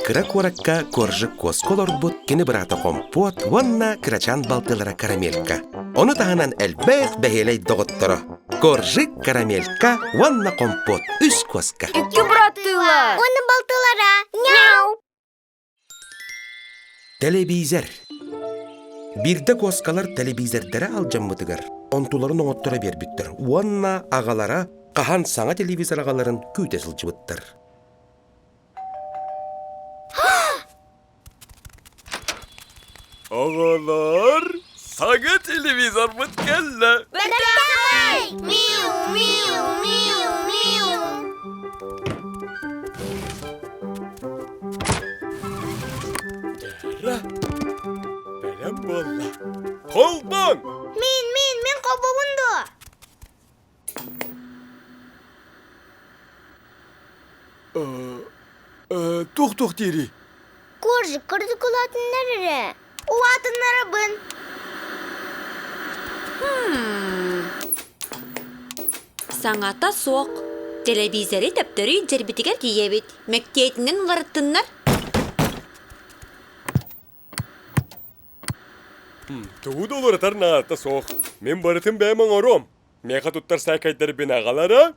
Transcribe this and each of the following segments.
кыра куоракка Коржик куоска олорбут кини быраата Хомпуот уонна кырачаан балтылара Карамелька. Ону таһынан элбэх бэһиэлэй доҕотторо Коржик, Карамелька уонна Хомпуот үс куоска. Икки быраттыылар. Уонна балтылара. Няу! Тэлэбиизэр. Биирдэ куоскалар тэлэбиизэрдэрэ алдьаммытыгар онтуларын оҥотторо биэрбиттэр уонна аҕалара хаһан саҥа телевизор аҕаларын күүтэ сылдьыбыттар. Оҕолор, саҥа телевизорбыт кэллэ. Бэртээхэй! Миу, миу, миу, миу. Дьара, бэлэм буолла. Холбоҥ! Мин, мин, мин холбобун дуо? Туох-туох диирий? Коржик кырдьык улаатыннар эрэ. Улаатыннарабын. Саҥата суох. Тэлэбиизэри төптөрү илдьэрбитигэр тиийэбит. Мэктиэтинэн уларыттыннар. Тугу да уларытар наадата суох. Мин барытын бэйэм оҥоруом. Миэхэ туттар сээкэйдэрбин аҕалара.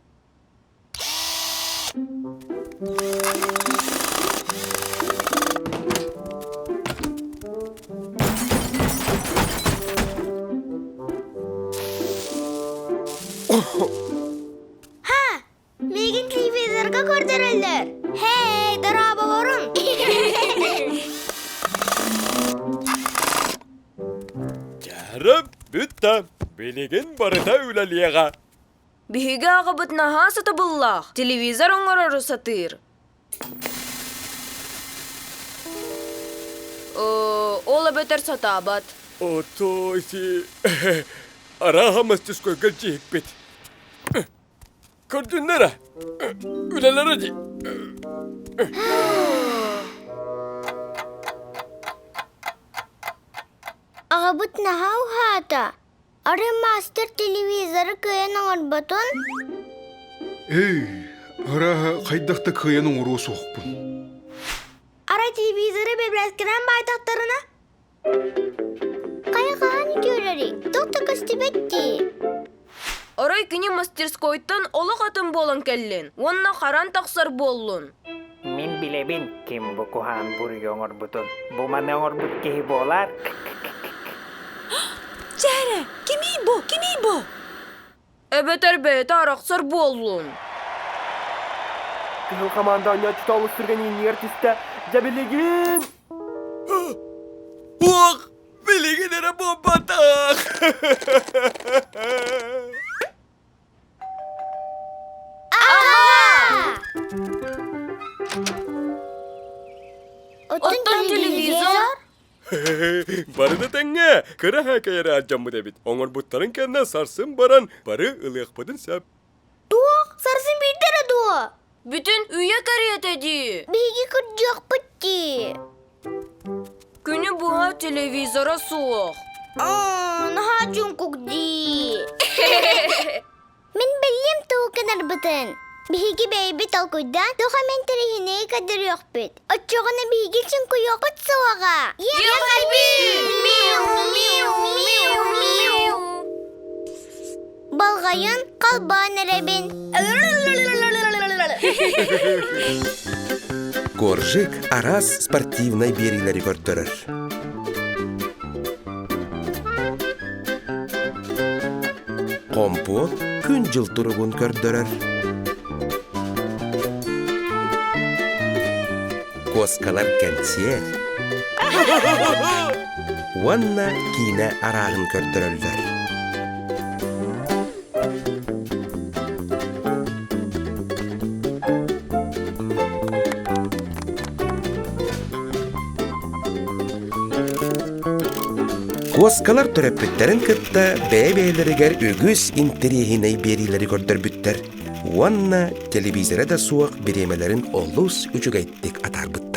Ха! Миигин телевизорга көрдөрөллөр. Хей, дорооболорун! Дьарым бүттэ. Билигин барыта үлэлиэҕэ. Биһиги аҕабыт наһаа сатабыллаах, телевизор оҥорору сатыыр. Ол эбэтэр сатаабат. Ото ити арааһа мастерскойга дьиһикпит. Көрдүннэр ээ, үлэлэрэ дии. Аҕабыт наһаа уһаата. Арай мастер телевизоры кыайан оҥорботун? Эй, арааһа хайдах да кыайан оҥоруо суохпун. Арай телевизоры бэбирээскэнэн баайтахтарына? Хайа хаһан үтүөрэрий? Туох да көстүбэт дии. Арай кини мастерскойтан олох атын буолан кэллин уонна харан тахсар буоллун. Мин билэбин ким бу куһаҕан буруйу оҥорбутун. Бу маны оҥорбут киһи буолар. Чээрэ, кимий бу, кимий бу? Эбэтэр бэйэтэ арахсар буоллун. Кыһыл хамаанда оонньооччута олус түргэн ииннигэр түстэ. Дьэ билигин! Ох, билигин эрэ буолбатах! Оттон телевизор? Бары да тэҥҥэ кыра хээкэйэри алдьаммыт эбит. Оҥорбуттарын кэннэ сарсын баран бары ылыахпытын сөп. Туох? Сарсын биирдэ эрэ дуо? Бүтүн үйэ кэриэтэ дии. Биһиги кырдьыахпыт дии. Күнү быһа телевизора суох. Аа, наһаа чуҥкук дии. Мин биллим тугу гынарбытын. Биһиги бэйэбит толкуйдаан туох эмэ интэриэһинэйи көрдөрүөхпүт. Оччоҕуна биһиги чуҥкуйуохпут суоҕа. Миу, миу, миу, миу. Балҕайын халбаан эрэбин. Коржик араас спортивнай биэриилэри көрдөрөр. Хомпуот күн-дьыл туругун көрдөрөр. Куоскалар кэнсиэр уонна киинэ арааһын көрдөрөллөр. Куоскалар төрөппүттэрин кытта бэйэ-бэйэлэригэр үгүс интэриэһинэй биэриилэри көрдөрбүттэр уонна телевизорэ да суох бириэмэлэрин олус үчүгэйдик атаарбыттар.